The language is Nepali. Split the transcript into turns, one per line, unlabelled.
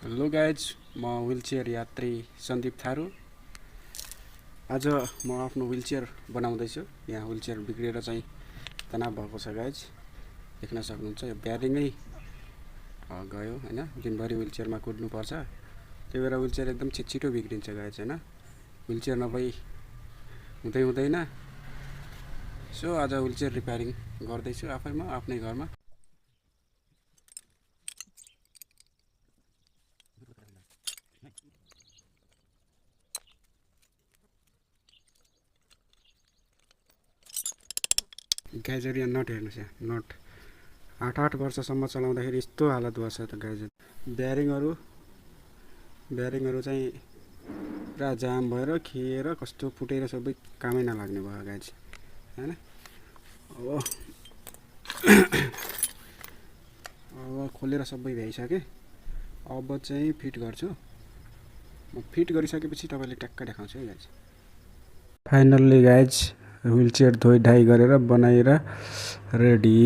हेलो गाइज, म व्हीलचेयर यात्री सन्दीप थारू। आज म आफ्नो व्हीलचेयर बनाउँदैछु। यहाँ व्हीलचेयर बिग्रेर चाहिँ तनाव भएको छ गाइज, देख्न सक्नुहुन्छ। यो ब्यारिङै गयो हैन, दिनभरि व्हीलचेयरमा कुद्नुपर्छ। त्यही भएर व्हीलचेयर एकदम छिटो बिग्रिन्छ गाइज हैन। व्हीलचेयर नभई हुँदै हुँदैन। सो आज व्हीलचेयर रिपेयरिङ गर्दैछु आफैमा, आफ्नै घरमा। गाइजहरू यहाँ नट हेर्नुहोस्, यहाँ नट 8 वर्षसम्म चलाउँदाखेरि यस्तो हालत भएछ त गाइजर। ब्यारिङहरू चाहिँ पुरा जाम भएर खिएर कस्तो फुटेर सबै कामै नलाग्ने भयो गाइज हैन। अब खोलेर सबै भ्याइसकेँ। अब चाहिँ फिट गर्छु। म फिट गरिसकेपछि तपाईँले ट्याक्क देखाउँछु है गाइज। फाइनल्ली गाइज व्हीलचेयर धोइ ढाइ गरेर बनाएर रेडी।